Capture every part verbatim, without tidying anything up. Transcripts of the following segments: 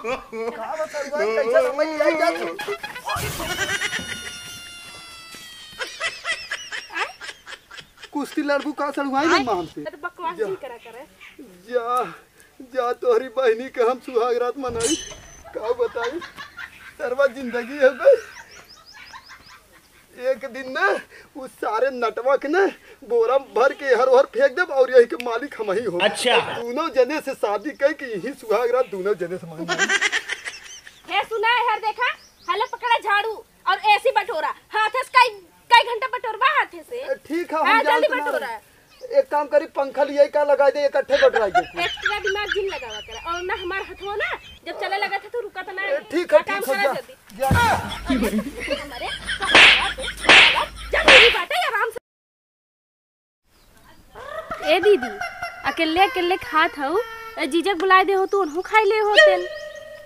का बा सड़ुआइन, कैसे समझ लिया जात हो? कुश्ती लड़बू का सड़ुआइन अम्मा हमसे? अरे बकवास जा। जिन करा करे। जा, जा तोहरी बहिनी के हम सुहाग रात मनाई। का बताई? सरवा जिंदगी है बे। एक दिन ना उस सारे नटवा के ना बोरा में भर के हर ओहर फेंक देब और यही के मालिक हम ही हो। अच्छा। और दोनों जने से शादी कर के यही सुहाग रात दोनों जने से मनाई। हे सुना है, हर देखा, हले पकड़ा झाड़ू और एसी बटोरा, हाथे से कई, कई घंटा बटोरबा हाथे से। ए, ठीक है, हम हाँ, जल्दी जानते ना बटोरा। रहे। एक काम करी, पंखा लिया का लगा दे, इकट्ठे बटोराई दे। एक्स्ट्रा दिमाग जिन लगावा करा। और ना हमार हथवा ना, जब चले लगा था तो रुका तो ना। ए, ठीक है, आ, काम ठीक है, करा जा, जल्दी। जा। अरे, जा मेरी बात है, आराम से। ए दीदी, अकेले अकेले खात हऊ, ए जीजक बुलाए दे हो तो उन्हों खाई ले होतेन।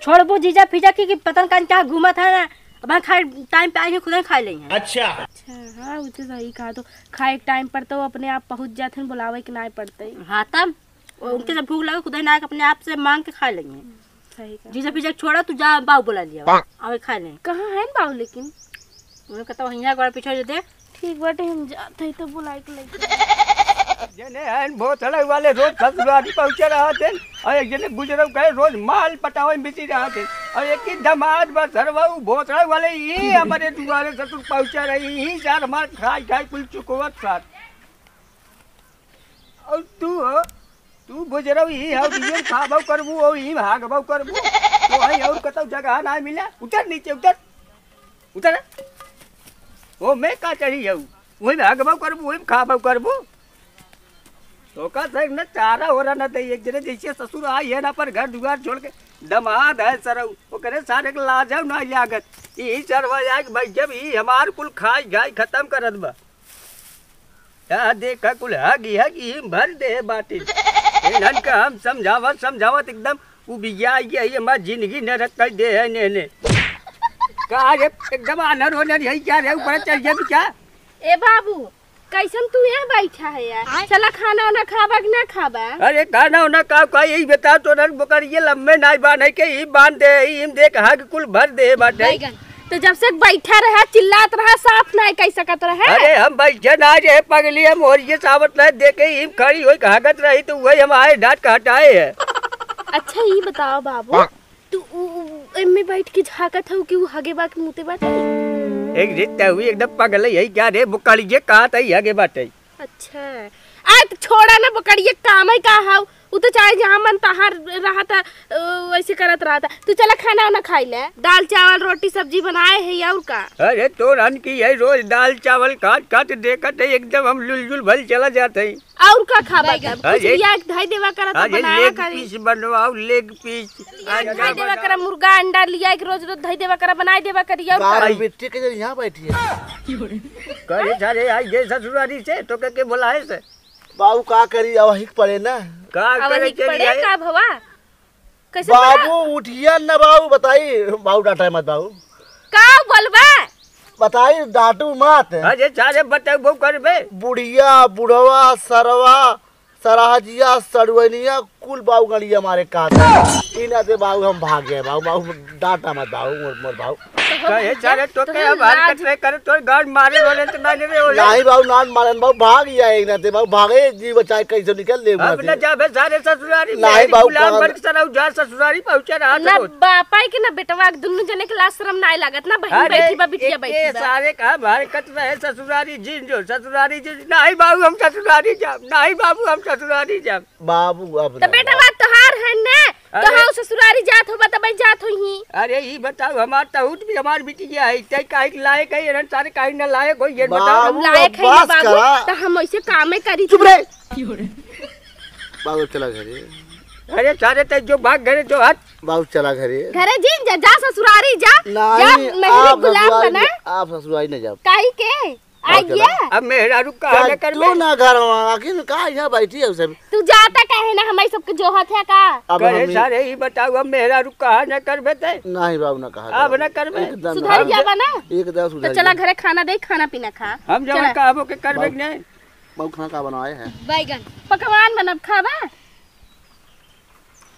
छोड़बो जीजा फिजा की, कि पता न कहाँ घूमत है ना, अब हम खाए टाइम पे आई हैं, खुद ही खाई लेई हैं। अच्छा। अच्छा, हाँ, वो तो सही कहा। तो खाए के टाइम पर तो अपने आप पहुँच जात हैं, बुलावे के नाय पड़ते। हाँ, तब उनके जब भूख लगे, खुद ही ना अपने आप से मांग के खा लेंगे। सही कहा। जीजा फिजा छोड़ा, तू जा, बाऊ बुला लिया, आवे खा ले। कहाँ है बाऊ लेकिन? उन्हें कहता, "हियाँ गोड़ पीछे जो दे।" ठीक बाटे, हम जात हई तो बुलाए के लेके। जने हैं भोसड़े वाले रोज ससुरारी पहुँचे रहत हैं, और एक जने बुजुर्ग कहे रोज माल पटावे में बिजी रहत हैं, और एक ही दमाद बा सरवा उ भोसड़े वाले ही हमारे दुआरे ससुर पहुँचे रही, ही सार हमार खाई खाई कुल चुकवत सार। और तू हो, तू बुजरऊ ही हो, बियर खाबऊ करबू और ही भागबऊ करबू। तो भाई और कतऊ जगह ना मिला, उतर नीचे, उतर, उतर। ओ मैं का चढ़ी जाऊ, वही भागबऊ करबू, वही खाबऊ करबू। तो का सर न चारा हो रहा न दे, एक जने जैसे ससुर आई है ना पर घर दुआर छोड़ के, दमाद है सरऊ, ओकरे सारे के लाजऊ ना लागत। ई सरवा आके भाई जब ई हमार कुल खाई खाई खत्म करत बा। या देखा कुल हगी हगी भर दे बाटे। इन्हन का हम समझावत समझावत एकदम उबिया गया, ये हमार जिंदगी नरक कर दे है ने, ने। का रे, एकदम आनर होनर यही क्या रे, ऊपर चढ़ गया तू क्या? ए बाबू, कैसन तू यहाँ बैठा है यार? चला खाना वाना खाबा कि ना खाबा? अरे खाना वाना का, का यही बता तो नर बकरिए लम्बे नाई बांधे के ही बांध दे, ही हम देख हग कुल भर दे बाटे। बैगन। तो जब से बैठा रहा, चिल्लात रहा, साफ नाय कह सकत रहे। अरे हम बैठे ना रहे पगली, हम ओरिये सावत नाय देखे ही खड़ी होई कहगत रही तो वही हम आए डांट के हटाए है। अच्छा ई बताओ बाबू, तू उ, उ, एमे बैठ के झांकत हऊ कि उ हगे बा कि मुते बाटे? एक दिन तहुई एकदम पगल है क्या रे, बुकड़िए कहा तई हगे बाटे। अच्छा, आ त छोड़ा ना बकरिए, काम है का हऊ? उ तो चाहे जहाँ मन तहाँ रहता, अ, वैसे करत रहता। तू चला खाना वाना खाई ले, दाल चावल रोटी सब्जी बनाए है और का। अरे तोरन की है रोज दाल चावल खात खात देखत है एकदम हम लुलजुल भल चला जात है। और का खाबा तब? कुछ अरे, लिया के धई देवा करा त अरे बनावा लेग करी। पीस बनवाओ, लेग पीस। लिया के अंडा धई देवा बनाओ। करा, मुर्गा अंडा लिया के रोज रोज धई देवा करा, बनाई देवा करी और का? बार बिट्टी के जब यहाँ बैठी है। करे सारे आई गए ससुरारी से तो के, के बोलाए से? बाबू का करी, अब हिक पड़े ना। का अब करे हिक चली पड़े आए? का भवा? कैसे बाबू पड़ा? उठिया न बाबू, बताई बाबू डांटा मत बाबू। का बोलबा? बताई डांटू मत। अरे सारे बतबो करबे। बुढ़िया, बुढ़वा, सरवा, सराजिया, सड़ुअनिया, कुल बाबू गड़िया मारे काट। इना से बाबू हम भाग गए बाबू, बाबू डांटा मत बाबू, मोर, मोर बाबू। कहे सारे तो के हम हरकत नहीं करे, तोर गांड मारे वाले तो ना रे। नहीं बाबू, नान मारन बाबू, भाग गया एक ना ते बाबू, भागे जी बचाए कैसे निकल ले अब न जाबे सारे ससुरारी, नहीं बाबू, गुलाम बन के सारा उजार ससुरारी पहुंचा रहा ना। बापाई के ना बेटवा के दुन्नु जने के लाज शरम नाय लागत ना, बहिन अरे, बैठी बा, बिटिया एक बैठी बा। सारे का हरकत रहे ससुरारी जिन जो, ससुरारी जिन, नहीं बाबू हम ससुरारी जाब, नहीं बाबू हम ससुरारी जाब। बाबू अब तो ना बेटा बाबू। बात तोहार है ने, अरे। तो हम ससुरारी जात होबा तब जात होई। अरे ई बताओ हमार तहूत भी हमार बिटिया है, तै काहे के लायक है, एरन सारे काहे न लायक होई, ये बताओ। बाबू, हम लायक है ना बस बाबू, करा। तो हम ऐसे कामे करी चुप थी। रे। बाबू चला घरे। अरे सारे तै जो भाग घरे जो हट। बाबू चला घरे। घरे जिन जा, जा ससुरारी जा, नहीं, जा मेहरी आप गुलाम ससुरारी बना। नहीं, आप ससुरारी नहीं जाओ। काहे के? आ बाबू चला। गया? अब मेहरारू कहा चल न कर तू बे? ना घर में, आखिर का यहाँ बैठी है सब? तू जाता काहे ना, हमारे सबके जोहत है का? अब करे हम सारे ही बताओ, अब मेहरारू कहा न करबे ते? नहीं बाबू ना कहा अब जाओ। न करबे? एकदम सुधर ना। गया बा ना? एकदम तो सुधर चला गया। घरे खाना दे, खाना पीना खा। हम जवन चला। कहबो के करबे बाबू, कि नहीं? बाबू खाना का बनाए है? बैगन। पकवान बनब, खाबा?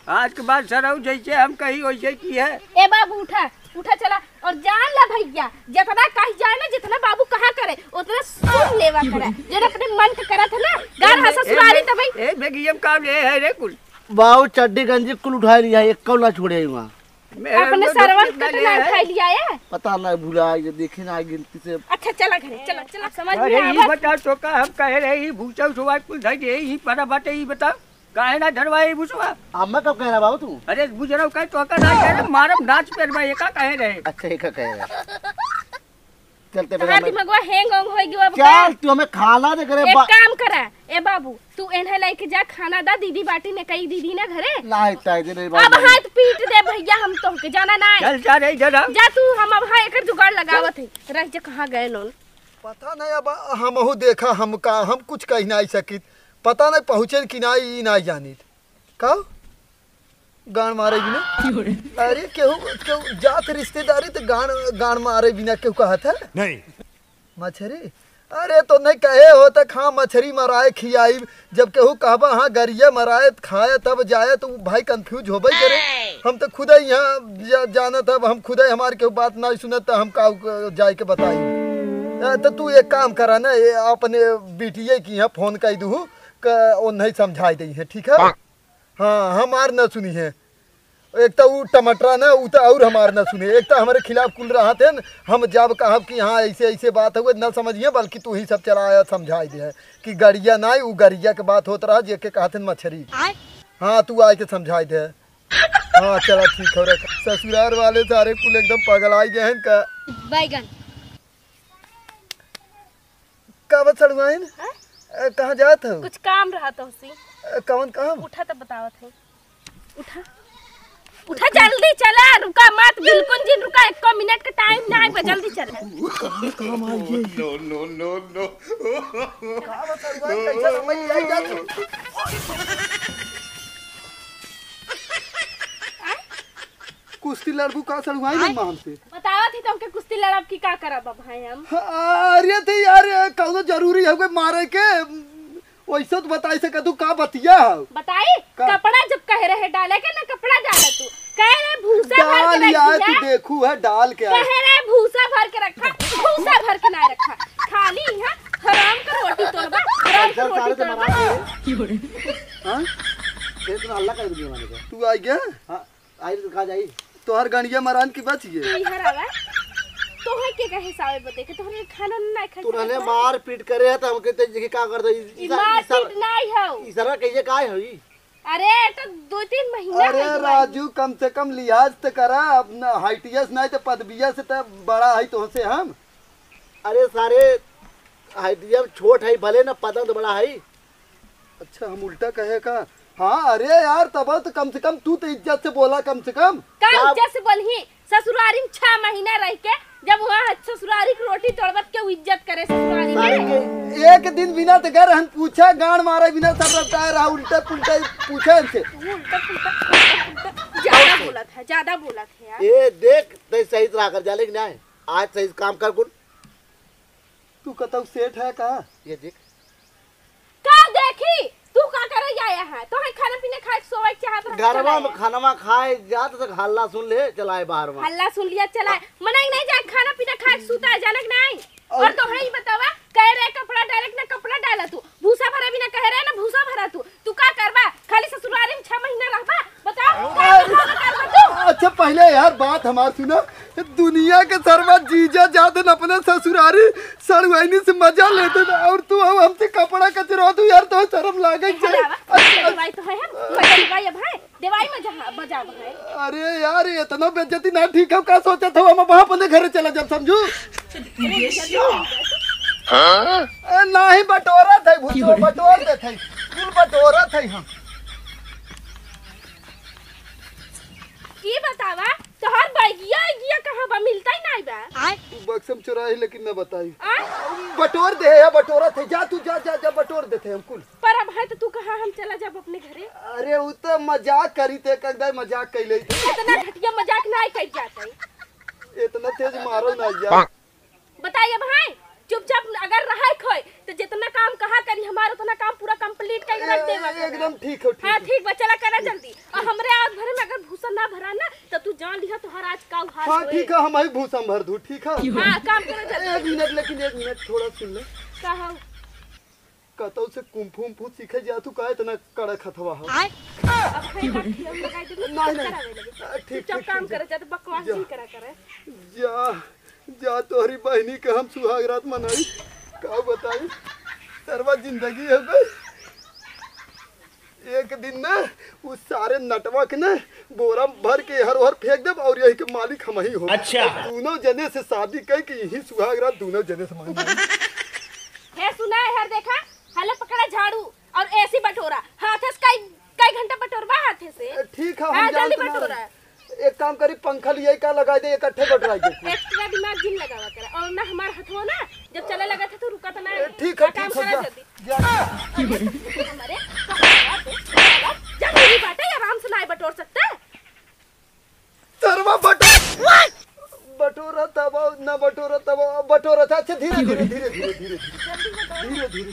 आज के बाद सरऊ जैसे हम कही वैसे किहे। ए बाबू उठा, उठा चला। और जान ला भैया, जितना कही जाए ना, जितना बाबू कहा करे, उतना सुन लेवा करे। जो अपने मन के करत है ना, गार ए, हंसा ए, सुनारी ए, तबई। ए, बेगियम काम ले है रे कुल। बाबू चड्डी गंजी कुल उठाए लिया, एक कौन ना छोड़े हुआ। मेरा अपने लोग सरवन कितना कितना ले है? उठाए लिया है? पता ना, भुला ये देखे ना गिनती से। अच्छा चला घरे, चला, चला, समझ अरे में ई आवा। बताओ तो का हम कहे रहे, ई भूसा उठवा कुल धई दे, ई परा बाटे, ई बताओ। काहे ना धरवाई भूसवा? अम्मा कब कह रहा बाबू तू? अरे बुझ रहा हूँ, कहे तो का ना कह रहे, मारम नाच पेट में, ये का कहे रहे? अच्छा, ये का कह रहे? चलते तहार बेटा, दिमागवा हैंग ऑंग होई गयो अब का? चल, तू हमें खाना दे करे एक बा- काम करा, ए बाबू, तू एन्हे लेके जा, खाना दा, दीदी बाटी ने कही दीदी ना घरे। ना, इतना ही दे नहीं अब बाबू। हाथ पीट दे भैया, हम तोहके जाना ना। चल जा रे, जा, जा। जा तू, हम अब हाँ एकर जुगाड़ लगावत है। रह जा, कहाँ गए लोन? पता नहीं, अब हमहू देखा, हम का, हम कुछ कही नहीं सकित। पता नहीं पहुँचे कि ना, ई ना जानित। का? गांड मारे बिना? अरे, केहू, केहू जात रिश्तेदारी त गांड, गांड मारे बिना केहू कहत है? नहीं। मछरी? अरे, तो नहीं कहे हो त खा मछरी मराए खियाई। जब केहू कहबा, "हाँ, गरिया मराए, खाए, तब जाए," तो भाई confuse होबे करे। हम तो खुदे यहाँ जा-, जानत हब, हम खुदे हमार केहू बात ना सुनत, त हम का जाए के बताई? अ, तो तू एक काम करा ना, ये अपने बिटिये की यहाँ फोन कर दू, क-, ओ नहीं समझाई दई है, ठीक है? हाँ, हमार न सुनी है। एक तो ऊ टमाटरा ना, ऊ तो और हमार न सुने। एक तो हमारे खिलाफ कुल रहा थे न, हम जब कहब कि हाँ, ऐसे, ऐसे बात हुए, न समझिए, बल्कि तू ही सब चला आया, समझाई दे है कि गरिया ना, ऊ गरिया के बात होत रहा, जेके कहत हैं मछरी। आय। हाँ, तू आए के समझाई दे। हाँ, चला ठीक हो रहा। ससुराल वाले सारे कुल एकदम पगलाई गए हैं का? बैगन। का बात सड़ुआइन? हाँ? अ, कहाँ जात हो? कुछ काम रहा तोहसे। अ, कौन काम? उठा तब बतावत है। उठा। उठा जल्दी चला, रुका मत, बिल्कुल जिन रुका, एको मिनट का टाइम ना है, जल्दी चला। कौन काम आई है? No, no, no, no। का बात सड़ुआइन, कैसे समझ नहीं आई जात हो? कुश्ती लड़बू का सड़ुआइन अम्मा हमसे? बतावत ही तो हमके कुश्ती लड़ब की का करब अब भाई हम? अरे तो यार, कौनो जरूरी है कोई मारे के? वैसे तो बताई सके तू का बतिया है? बताई? का? कपड़ा जब कहे रहे डाले के ना कपड़ा डाला तू। कहे रहे भूसा भर के डाल यार, रखी तू है। देखू है डाल के आए। कहे रहे भूसा भर के रखा, भूसा भर के ना रखा। खाली यहाँ हराम का रोटी तोड़बा, हराम का चल रोटी सारे तो तोड़बा। मना दे। हाँ? ये तो हल्ला कर दिया मैंने तो। तू आ गया? हाँ। आई तो कहाँ जाई? तोहर गंडिया मरान की बच गई। तू इधर आवा। तोहे के कहे सावे बदे के तोहरे खाना ना खाए तू रहने सकत मार पीट करे है तो हमके तो देखी का कर दो। ई इसा-, मार इसा-, पीट नाई हौ। इसारा कहिए का है ई? अरे तो दो तीन महीना अरे हो गया। राजू कम से कम लिहाज तो करा, अब ना हाइटिया से नहीं तो पदविया से तो बड़ा है तोहसे हम। अरे सारे हाइटिया छोट है भले ना पदन तो बड़ा है। अच्छा, हम उल्टा कहे का? हाँ, अरे यार, तब तो कम से कम तू तो इज्जत से बोला, कम से कम। का का? इज्जत से बोलही? ससुरारी में छह महीना रह के, जब वहाँ ससुरारी की रोटी तोड़बत के इज्जत करे ससुरारी में? सारे के एक दिन बिना तो घर हम पूछा, गांड मारे बिना सब रखता है रहा, उल्टा पुल्टा पूछे हमसे। तू उल्टा पुल्टा, उल्टा पुल्टा ज्यादा बोलत है, ज्यादा बोलत है यार। ए, देख, तै सही से रहा कर जा, लेकिन आए, आज सही से काम कर कुल। तू कतौ सेठ है का? ये देख। का देखी? तू का करे आया है? तोहे खाना पीना खाए के सोवे के चाहत रह, घरवा चला में आया। खानवा खाए जात तक हल्ला सुन ले, चलाए बाहर में। हल्ला सुन लिया, चलाए। मने नहीं जाए खाना पीना खाए के सूता है, जानक नहीं? और और तोहे ही बतावा, कह रहे कपड़ा डाले के ना कपड़ा डाला तू, भूसा भरे भी ना कह रहे ना भूसा भरा तू। तू का करबा? खाली ससुरारी में छह महीना रहबा? बताओ, का करबा, का करबा तू? अच्छा, पहले यार बात हमार सुना। दुनिया के सरवा जीजा जाते न अपने ससुरारी सड़ुआइनी से मजा लेते न, और तू हम हमसे कपड़ा कचरा तू यार, तो शर्म लागे अरे चाहिए। आवा, अच्छा, देवाई तो है हम, मजा लेवाई अब है, देवाई मजा, मजा अब है। अरे यार, ये इतना बेइज्जती ना ठीक है, का सोचत हो हम वहाँ अपने घरे चला जाब, समझू? अरे, जल्दी आ। हाँ? ए, नाही बटोरत है, भूतो बटोर देत है, कुल बटोरत है हम। ई बतावा, तोहार बैगिया, बैगिया कहाँ बा? मिलता ही नाही बा। आय। तू बक्सम चुराई, लेकिन न बताई। आय। बटोर दे या बटोरत है, जा तू, जा, जा, जा, बटोर देते हम कुल। पर अब है तो तू कहाँ, हम चला जाब अपने घरे। अरे, उ तो मजाक करी थे, कह दे मजाक कैले थे। इतना घटिया मजाक नाही कइल जात है। इतना तेज मारो ना यार। बताइए भाई, चुपचाप अगर रहे खोए, तो जितना काम कहा करी, हमार उतना काम पूरा complete करके रख देवा करा। एकदम ठीक हो, ठीक हाँ, हो। ठीक बा, चला करा जल्दी। और हमरे आवत भरे में अगर भूसा ना भरा ना, तो तू जान लिहा तोहार आज का हाल हाँ, होए। ठीक है, हम ही भूसा में भर दू, ठीक है? हाँ, काम करा जल्दी। एक मिनट, लेकिन एक मिनट, थोड़ा सुन ले। का हो? कतौ से कुंफू उम्फू सीखे जा तू, का इतना कड़क हथवा हो? आय। अब है बात कि हम लगाई देबे, नहीं, चक्कर नहीं। आवे लगे। आ, ठीक, चुपचाप ठीक, काम ठीक, करे, जा तो बकवास जा। नहीं करा करे। जा, जा तोहरी बहिनी के हम सुहाग रात मनाई। का बताई? सरवा जिंदगी है बे। एक दिन ना उस सारे नटवा के ना बोरा में भर के हर ओहर फेंक देब और यही के मालिक हम ही हो। अच्छा। दोनों जने से शादी कर के यही सुहाग रात दोनों जने से मनाई। हे सुना है, हर देखा, हले पकड़ा झाड़ू और एसी बटोरा, हाथ से कई, कई घंटा बटोरबा हाथ से। ए, ठीक है, हम हाँ, जानत जल्दी ना बटोरा। रहे। एक काम करी, पंखा लिए का लगा दे, इकट्ठे बटोराई दे। Extra दिमाग जिन लगावा करा। और ना हमार हथवा ना, जब चले लगा था तो रुका था ना। ए, ठीक है, काम ठीक है, करा जा, जल्दी। जा। अरे, हमारे, जब मेरी बात है, आराम से ना बटोर सकता है। सरवा बटोर, बटोरा तब, ना बटोरा तब, बटोरा था। अच्छा, धीरे, धीरे, धीरे, धीरे, धीरे, धीरे, धीरे, धीरे।